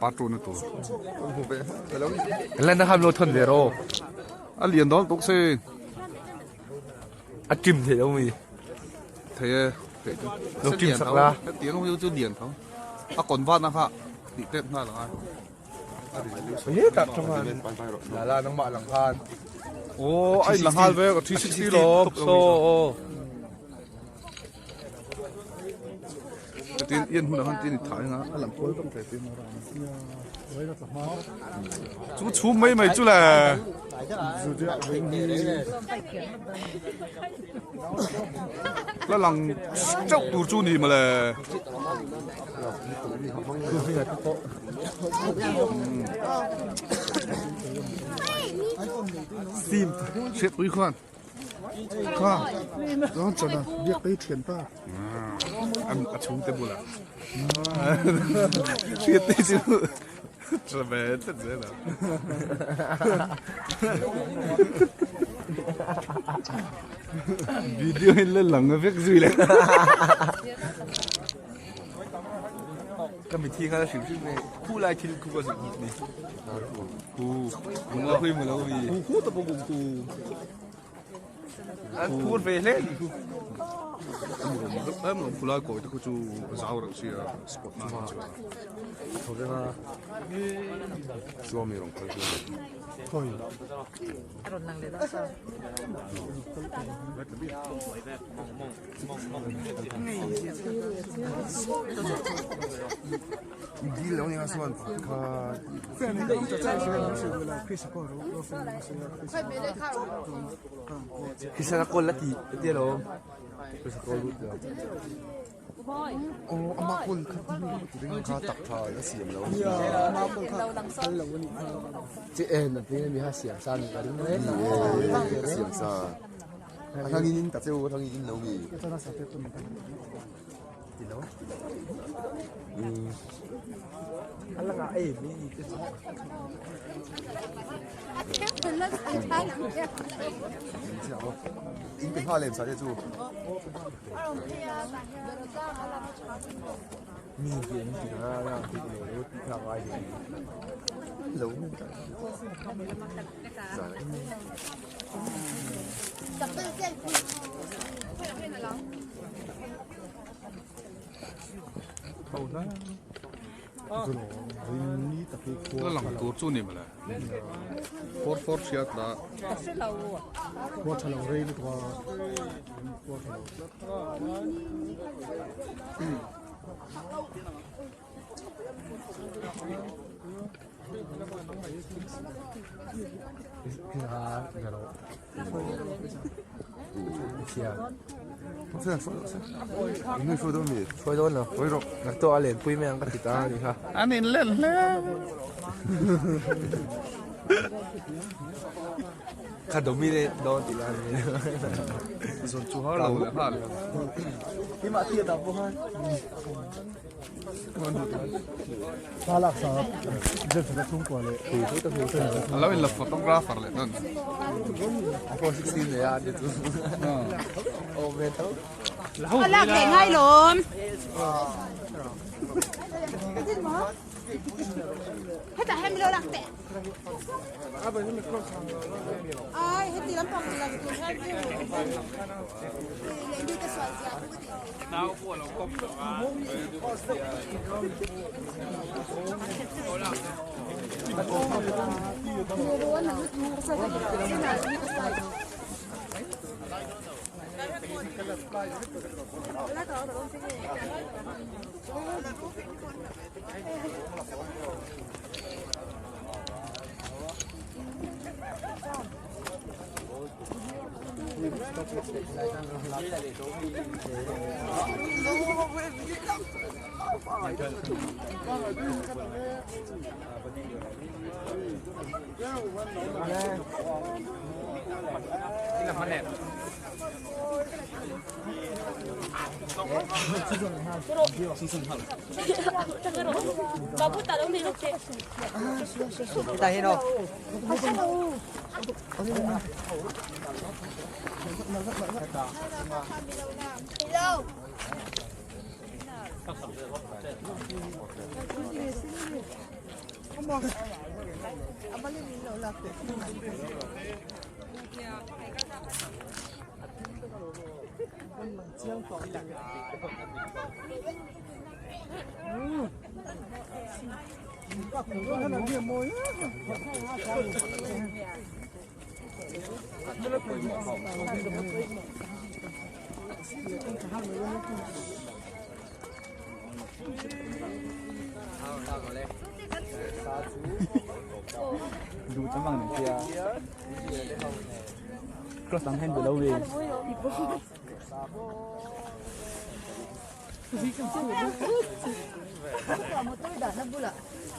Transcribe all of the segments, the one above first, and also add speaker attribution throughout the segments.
Speaker 1: Part 2 na tur.
Speaker 2: Lan na ham lo thon ve ro.
Speaker 1: A lian dawn tuk si.
Speaker 2: A tim thei lo mi.
Speaker 1: Thei e. Thei chu.
Speaker 2: Lo tim sak la.
Speaker 1: Tiang lo chu lian tho. A kon vat na kha ti tet nghal ang a.
Speaker 2: He tak chuan la la nangmah lang khan.
Speaker 1: Oh, ai la nghal ve 360 lo. So oh. Tin yên hun han tin thai nga a lam kual tak te tin chu chhum mai mai chu le la lang chauh tur chu ni male
Speaker 2: Steam
Speaker 1: Hriat pui khuan Kha Dawn chana biak pei thian pa An a chhung te bula Hriat te chu Tha ve tlat zel a Video in la lang vek zui le
Speaker 2: Ka mithi kha hrim hrim nge khu lai thil khu ka zuk ni
Speaker 1: Khu
Speaker 2: Nga hui mu lo mi
Speaker 1: Khu khu ta pawh ku
Speaker 2: An phur ve hle ni khu
Speaker 1: Em lo khu lai kawi te khu chu zau reuh sia spot na chu
Speaker 2: Tho ve nga
Speaker 3: Chuami rawng kal chu Dil lo ni nga chuan kha
Speaker 2: Kisana kawl la ti ti lo Kisana kawl lut lo
Speaker 3: Aw ama kawl kha ti ring kha tak tha a siam lo
Speaker 2: Che en a ti mi ha siam sa ni ka ring le
Speaker 3: a siam sa a thangin in ta cheu a thangin in lo mi
Speaker 2: Ti lo A langa ei mi ni te chu
Speaker 3: In pe hma lem sa te chu
Speaker 2: Mi hian ti nga la ti lo ti kha ngai ni
Speaker 3: lo
Speaker 1: La lang tur chu ni mawle 4 4 hriat la
Speaker 2: Hruai dawn lo naktuk a lenpui mai ang ka ti ta a ni kha
Speaker 1: an in len hle
Speaker 2: kha dominate dawn tih lai a ni
Speaker 1: zawn chu har lo leh nghal
Speaker 2: keimah ti a pawh khan
Speaker 1: A lo in la photographer leh dawn.
Speaker 2: iPhone 16 nei a ni chu. Aw ve tho.
Speaker 4: A lak leh ngai lawm. Hetah hian milo lak teh. Ai heti lampang ti lang tur hian chu. Leh mi ka sual zia chu ka ti. Maw a malin min lo lak teh. Motor dahna bulah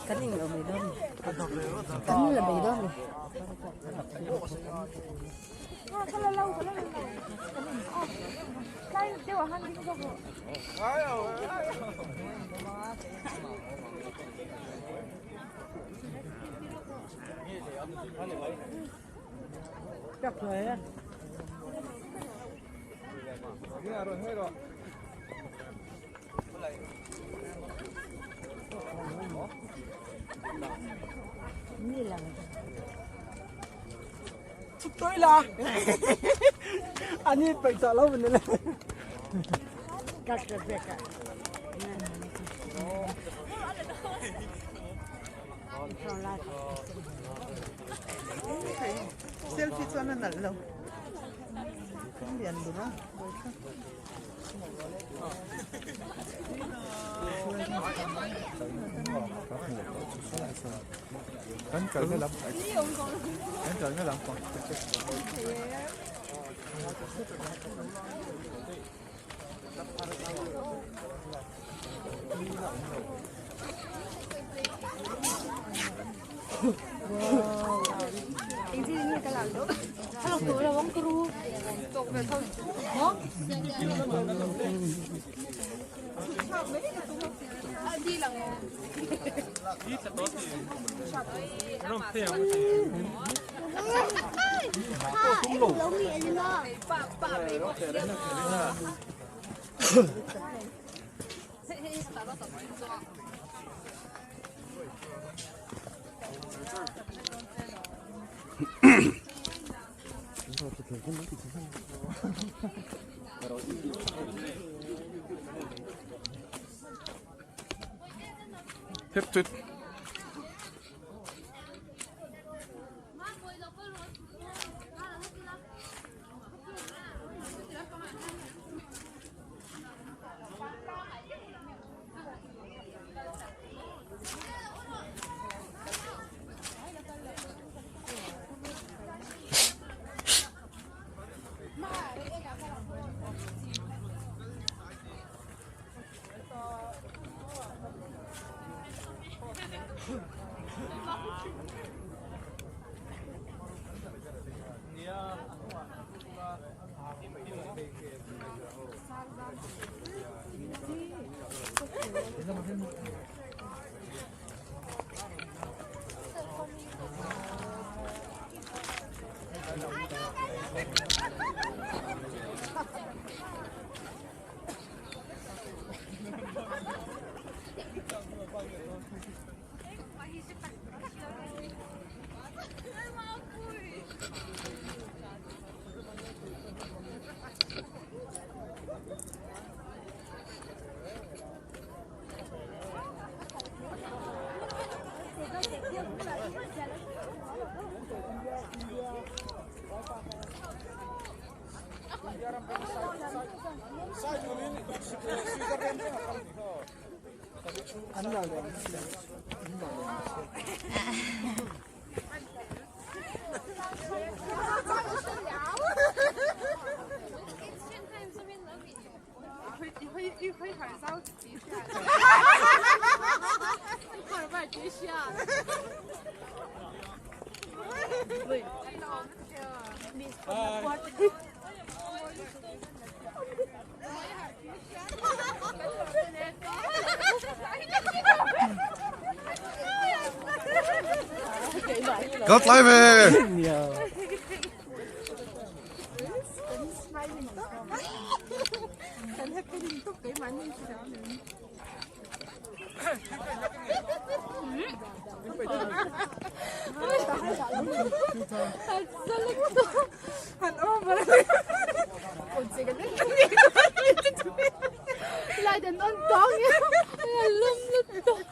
Speaker 4: kan englo mai dawn ni kan la mai dawn ni. Selfie chuan a nalh lo lian dur a.
Speaker 1: Kan kalna lam kan kalna lam pang Hep thut. Got live!
Speaker 4: Light an on tawng i a lum lutuk.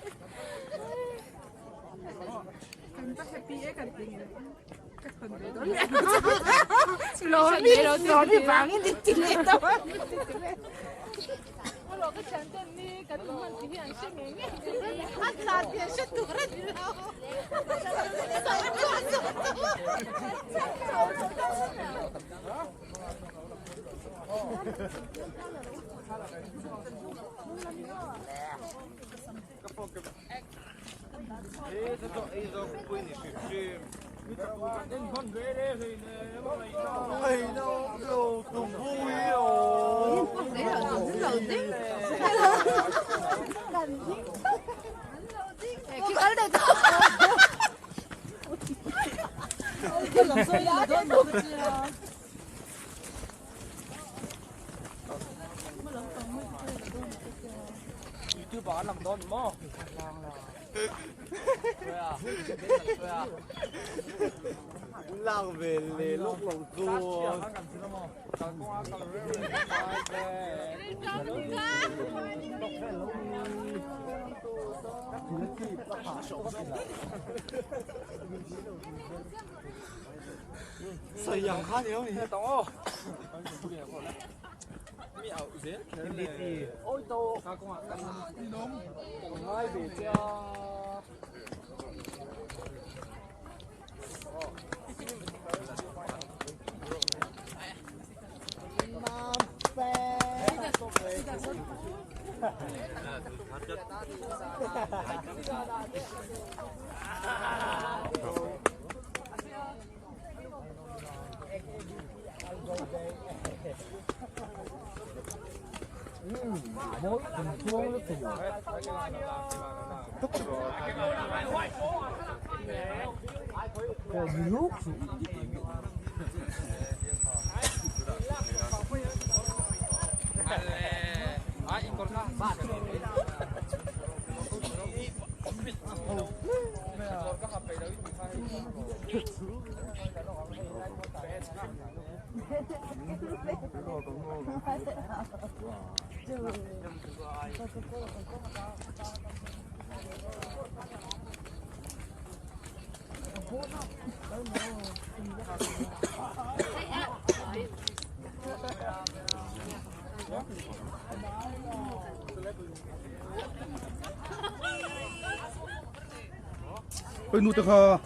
Speaker 1: Ôi nu te kha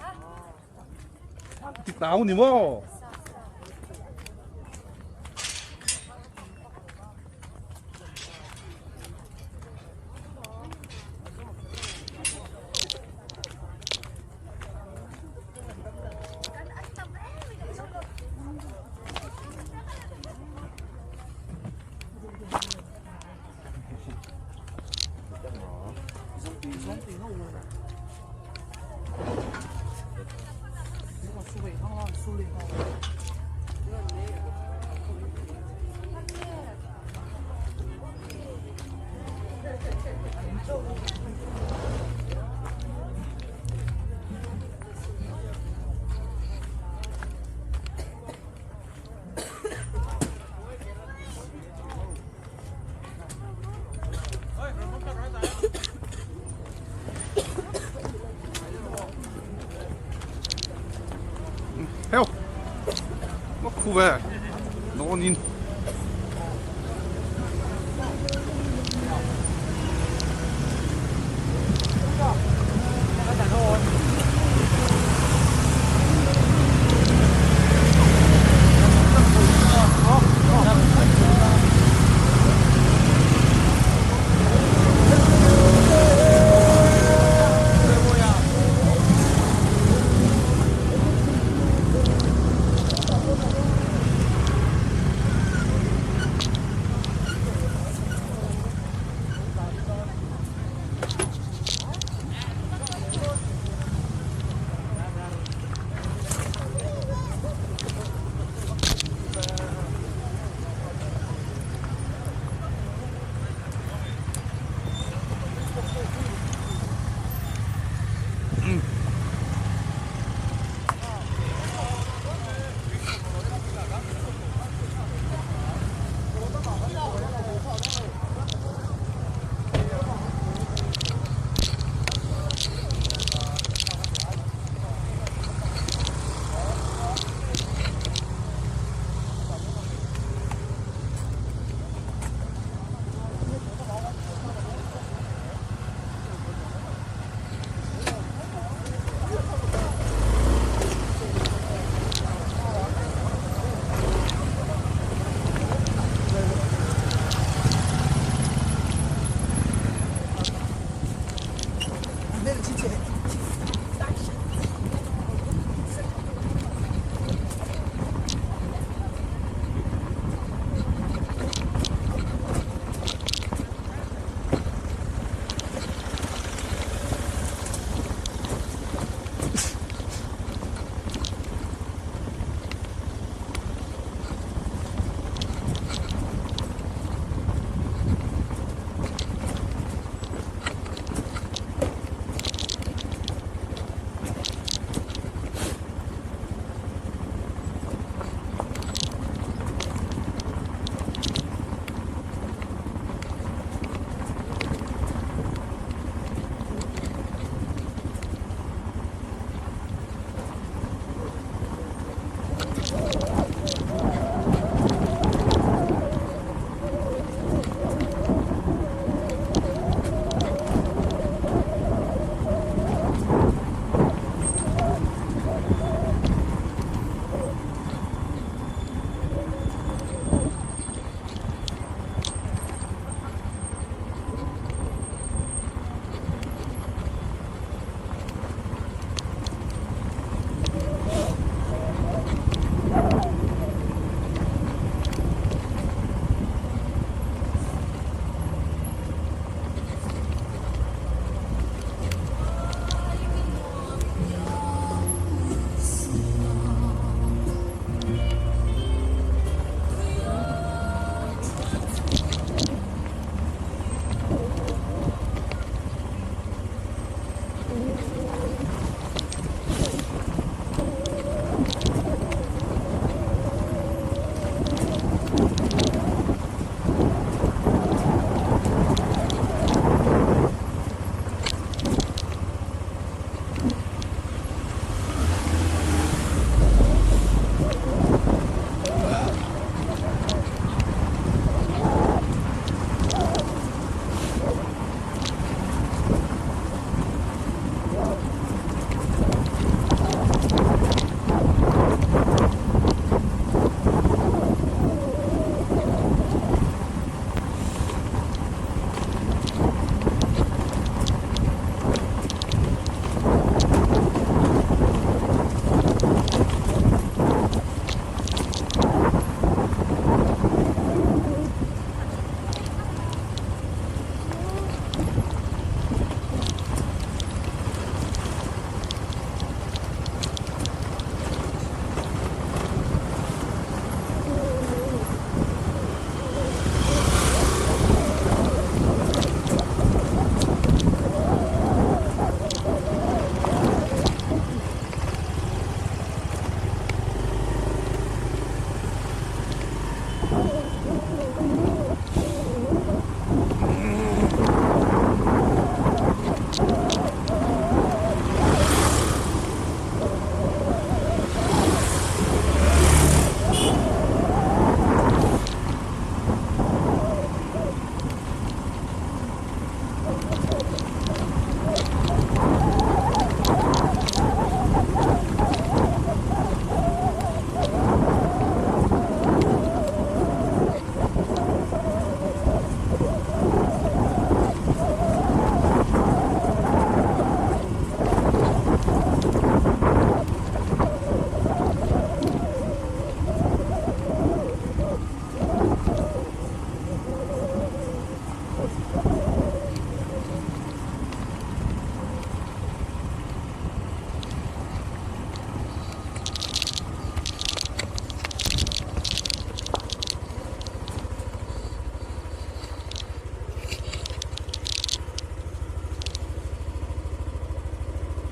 Speaker 1: ti tau ni maw. Heo. Nó khu về. Nó nhìn.